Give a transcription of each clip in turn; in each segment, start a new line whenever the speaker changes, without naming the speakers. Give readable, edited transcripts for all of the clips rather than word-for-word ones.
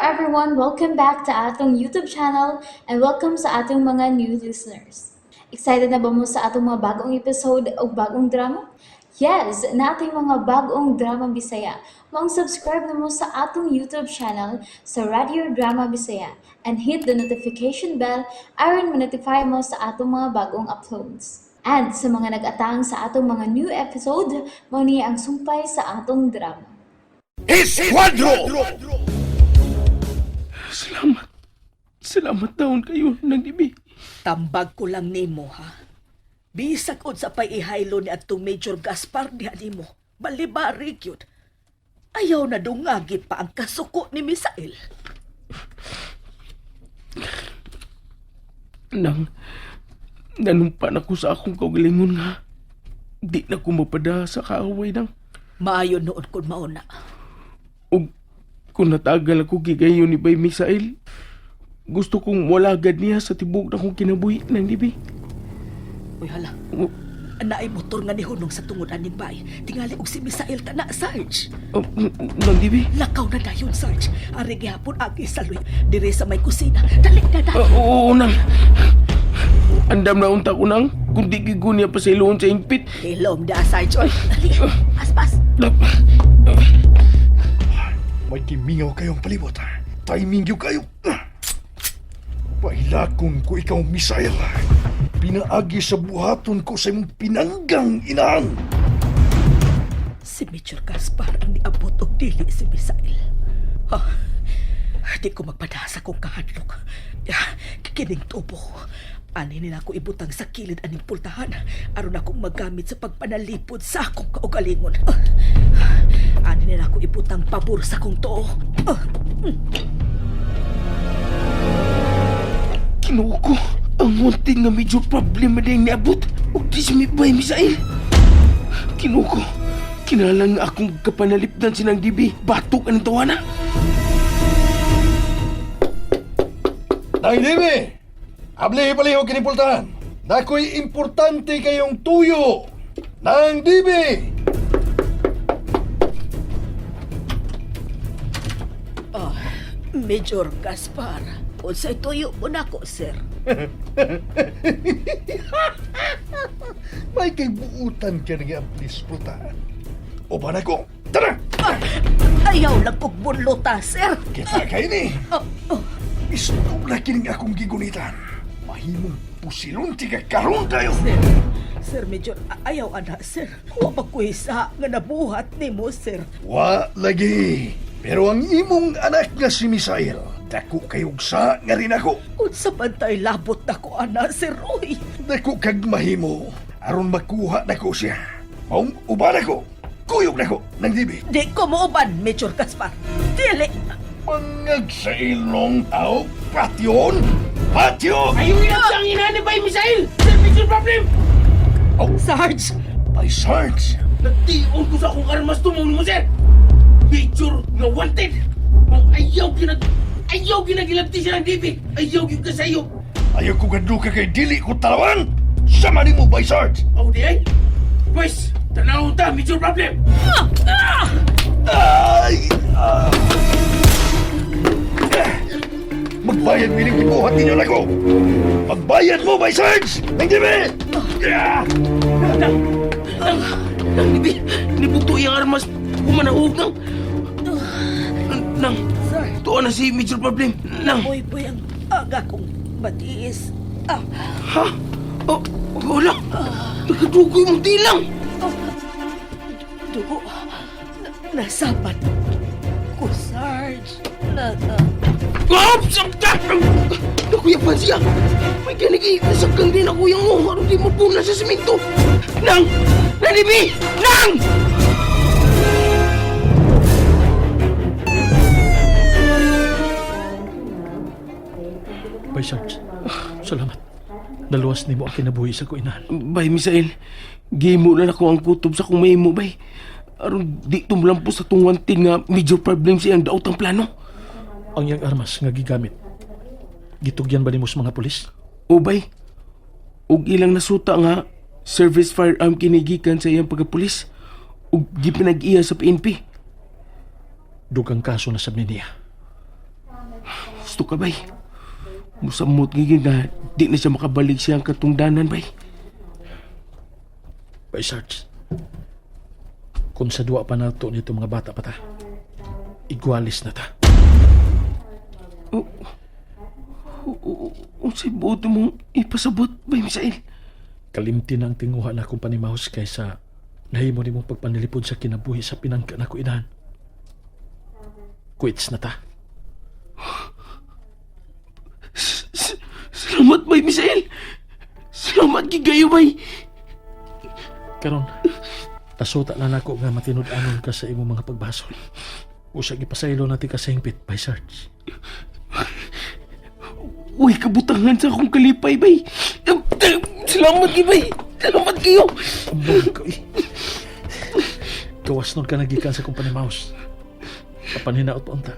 everyone! Welcome back to atong YouTube channel and welcome sa atong mga new listeners. Excited na ba mo sa atong mga bagong episode o bagong drama? Yes, nating mga bagong drama Bisaya. Maong subscribe na mo sa atong YouTube channel sa Radio Drama Bisaya and hit the notification bell aron ma-notify mo sa atong mga bagong uploads. And sa mga nag-atang sa atong mga new episode, mao ni ang sumpay sa atong drama.
Esquadro!
Salamat. Salamat taon kayo ng dibi.
Tambag ko lang nimo ha. Bisag unsa pay ihaylo ni adtong Major Gaspar diha nimo. Balibari gyud. Ayaw na dungagi pa ang kasuko ni Misael.
Nang, nanumpa na ko sa akong kaugalingon nga. Di na ko mapada sa kaaway nang.
Maayo noon kun mauna.
Og kung natagal ako gigayon ni Bay Misael, gusto kong walagad niya sa tibok na kong kinabuhi ng dibi.
Uy hala,
O,
naay motor nga nihunong sa tungod aning bay. Tingali og si Misael ta na, Sarge.
o, ng dibi?
Lakaw na dayon, Sarge. Ari gihapon agi sa luy dire sa may kusina. Dali na dayon.
Oo, nang. Andam na unta ko nang, kung di gigo niya pa sa iluon sa ingpit.
Hilom da, Sarge. Oy, dali. Aspas.
May kimingaw kayong palibot. Timing yun kayo. Pahilakon ko ikaw, Misael. Pinaagi sa buhaton ko sa imong pinanggang inaan.
Si Major Gaspar ang niabot og dili si Misael. Ha, di ko magpada sa kong kahadlok. Ah, kining tubo. Ani nila ako ibutang sa kilid aning pultahan aron akong magamit sa pagpanalipod sa akong kaugalingon. Ah, ani nila ako ibutang pabor sa akong tuo. Ah,
Kinuha ko, ang wanting nga medyo problema din niabot. Ug di si Bay Misael. Kinuha ko, kinalang nga akong kapanalipdan sinang dibi. Batok ang tawana.
Nang dimi! Abli palihog kinipultahan. Nakoy importante kayong tuyo. Nang dibi!
Major Gaspar, unsay tuyo mo nako, sir?
May kay buutan ka nga ablis pultahan. O ba na ko? Tara!
Ah, ayaw lang kog bunlota, sir.
Kita kay ni!
Oh, oh.
Istubla kining akong gigunitan. Mahimong pusilon ti ka karon tayo.
Sir, Sir Major, ayaw ana, sir. Wa pa ko'y sa nga nabuhat nimo, sir.
Wa lagi. Pero ang imong anak nga si Misael, dako kayog sa nga rin ako.
Unsa man tay labot nako ana, sir Roy.
Dako kag mahimo aron makuha nako siya. Maong uban ako. Kuyog nako nang dibi.
Di ko mooban, Major Gaspar. Dili.
Pangag sa ilong tao, patyon! Patyo!
Ayaw inabsa ang ina ni Bay Misael! Sir, major problem!
Oh,
Sarge,
ay Sarge!
Nagtion ko sa akong armas tumong mo, sir! Major nga wanted! Mong ayaw ginag... Ayaw ginagilabti siya ng dibi! Ayaw gyud ka sa iyo!
Ayaw ko gadluka kay dili ko talawan! Sama nimo bay Sarge!
Oh, di ay! Boys, tanawon ta, major problem!
Ay! Ah. Magbayad mining gibuhat ninyo nako! Magbayad mo, bay Sarge! Nang dibi! Ah!
Nang, nang, nibi, nibuto iyang armas, kumanahog nang. Nang,
Sarge.
tuwa na si major problem. Nang,
Boy, boy, ang aga kong matiis. Ah,
ha? Oh, wala. Nakadugoy mong tilang.
dugo. Nasapat ko, Sarge. Na, na,
Oops! Ang Nakuyapan siya! May ganigi, nasakang din ako yung oh, aron di mapuna sa simento. Nang! Nanibi! Nang!
Bay Sarge, salamat. Naluwas nimo ang kinabuhi sa kuinahan.
Bay, Misael, gimo na ako ang kutob sa kung mahimo, bay. Aron di tumlampo sa tungwantin nga major problem siyang daot ang plano.
Ang iyang armas nga gigamit. Gitugyan ba nimo sa mga pulis?
O bay, og ilang nasuta nga service firearm kinigikan sa iyang pagkapulis ug gipinag-iya sa PNP.
Dugang kaso na sab ni niya.
Gusto ka, bay. Musamot gigil nga di na siya makabalik siyang katungdanan, bay.
Bay Sarge, kung sa duwa pa nato nito mga bata pa ta, igwalis na ta.
Unsay buot mong ipasabot, bay Misael?
Kalimti na ang tinguha na akong panimahos kaysa nahimo nimong pagpanilipod sa kinabuhi sa pinangka na ko inahan. Quits na ta.
Salamat, bay Misael. Salamat gigayo, bay.
Karon, nasuta na nako nga matinud-anon ka sa imong mga pagbasol. Usa gipasaylo na ti ka sa hingpit, Bay Sarge.
Uy, kabutangan sa akong kalipay, bay. Salamat, gid, bay. Salamat kayo.
Ambog ko eh. Gawas nun ka nagikan sa kong panimaus. Apan hinaot pa unta.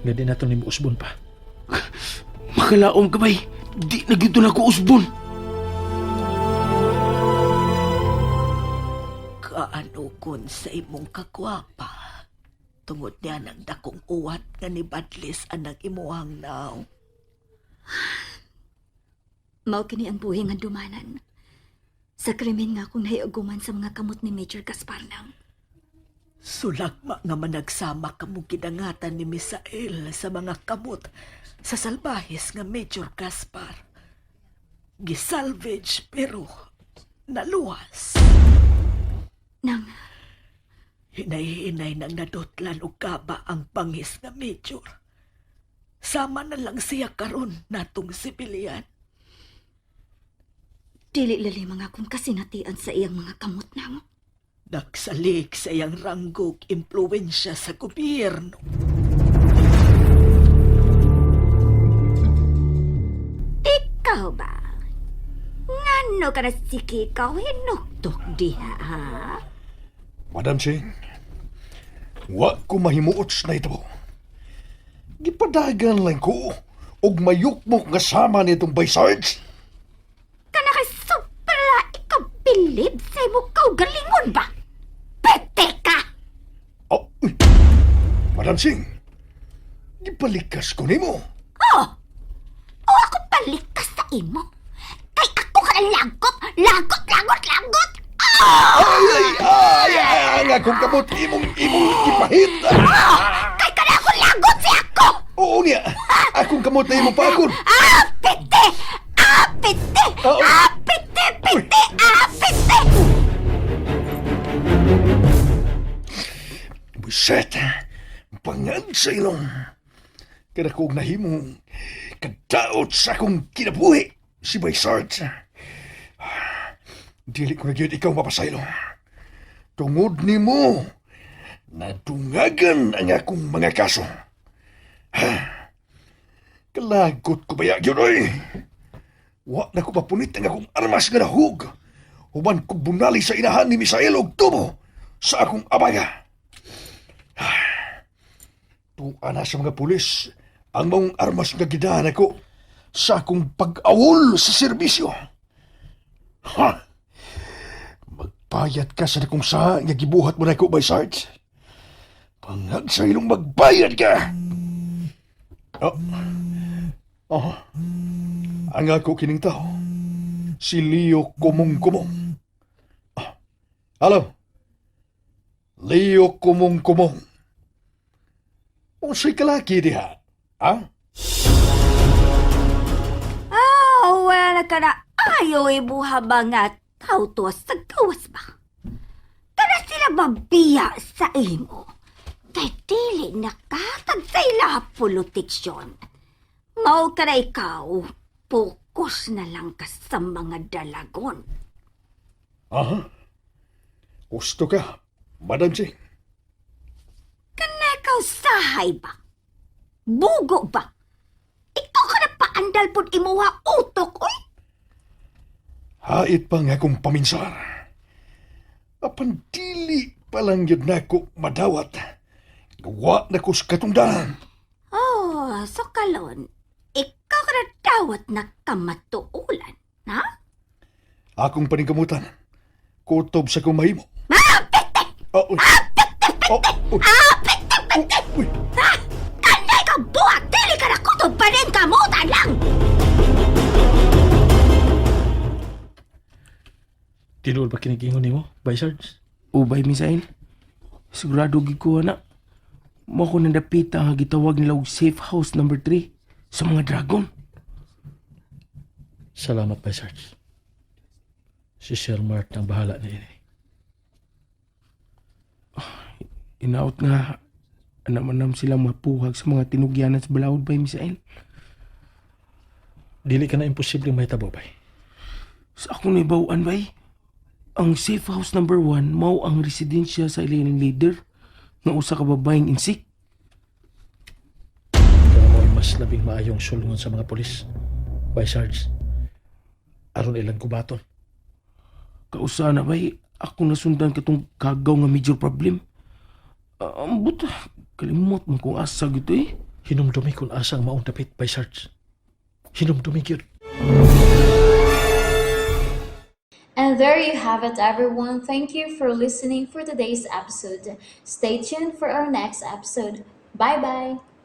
Nga di nato nimo usbon pa.
Makalaom ka, bay. Di na gyud na ako usbon.
Kaanukon sa imong kakwapa. Tungod niya ng dakong uwat nga ni Badlis anang imuhang naw.
Mao kini ang buhi nga dumanan. Sa krimen nga akong nahiuguman sa mga kamot ni Major Gaspar nang.
Sulagma nga managsama kamo gidangatan ni Misael sa mga kamot sa salbahis nga Major Gaspar. Gisalvage pero naluwas.
Nang,
Hinay-hinay nang nadutlan og kaba ang bangis nga Major. Sama na lang siya karon natong sibilyan.
dili lalim ang akong kasinatian sa iyang mga kamot nang.
Nagsalig sa iyang ranggog impluensya sa gobyerno.
Ikaw ba? Ngano ka na sige ikaw hinuktok diha, ha?
Madam Ching, wa ko mahimuot na ito. Gipadagan lang ko og mayukmok nga sama nitong Bay Sarge.
Kana kay sobra ikaw bilib sa imo kaugalingon ba? Pete ka!
Oh, uy. Madam Ching, gipalikas ko nimo.
Oh! O ako palikas sa imo. Kay ako ka na lagot, lagot, lagot, lagot! Oh!
Ay, ay, ay, ay, ang akong kamot imong imong gipahit.
Kay kana ako lagot si ako!
Oo niya, akong kamot na imong pakon.
Ah, pete! Ah, pete!
Oo.
Ah, pete, pete! Ah, pete!
Buset, pangag sa ilong. Kada kong nahimong kadaot sa akong kinabuhi, si Bay Sarge. Dili ko na gyud ikaw mapasaylo. Tungod nimo, nadungagan ang akong mga kaso. Kalagot ko baya gyud oy. Wa na ko mapunit ang akong armas nga nahug. Human ko bunali sa inahan ni Misael og tubo sa akong abaga. Tuwa na sa mga pulis ang maong armas nga gidahan ako sa akong pag-awol sa serbisyo. Ha! Magbayad ka sa nakong sa nga gibuhat mo na ako, by Sarge. Pangag sa ilong magbayad ka! Oh. Oh. Ang ako kining tao, si Leo Kumong-Kumong. Ah. Hello? Leo Kumong-Kumong. Unsay kalaki diha? Ha?
Oh, wala ka na ayaw ibuha ba nga tao to sa gawas ba? Kana sila mabiya sa imo. Kay dili nakatag sa ila politiksyon. Mao ka na ikaw, pokus na lang ka sa mga dalagon.
Aha. Gusto ka, Madam Ching.
Kana ikaw sahay ba? Bugo ba? Ikaw ka na paandal pud imuha utok, uy!
Hait pa nga akong paminsar. Apan dili pa lang yun nako madawat. Gawa na ko sa katungdanan.
Oh, so kalon, ikaw ka na dawat na kamatuulan, ha?
Akong paningkamutan. Kutob sa kong mahimo.
Ah, pete!
Oh, uy. Oh, uy.
Ah, pete, pete!
Uy.
Ha? Kanay ka buhat! Dili ka na kutob!
Tinuod ba kining giingon nimo, Bay Sarge?
Ubay, Misael. Sigurado gid ko na. Mao ko nandapita nga gitawag nila og safe house number 3 sa mga dragon.
Salamat, Bay Sarge. Si Sir Mark ang bahala niini.
Inaot nga anamanam sila mapuhag sa mga tinugyanan sa balaod bay, Misael.
Dili ka na imposible mahitabo, bay.
Sa akong naibawan bay, ang safe house number 1 mao ang residensya sa ilang leader nga usa ka babaeng insik.
Kaya mo mas labing maayong sulungan sa mga polis. Bay Sarge, aron ilang kubaton.
Kausa na bay, ako nasundan katong kagaw nga major problem. Ah, ambot, kalimot man kung asa gito eh.
Hinumdumi kung asa ang maong dapit, Bay Sarge. Hinumdumi gyud.
And there you have it, everyone. Thank you for listening for today's episode. Stay tuned for our next episode. Bye bye.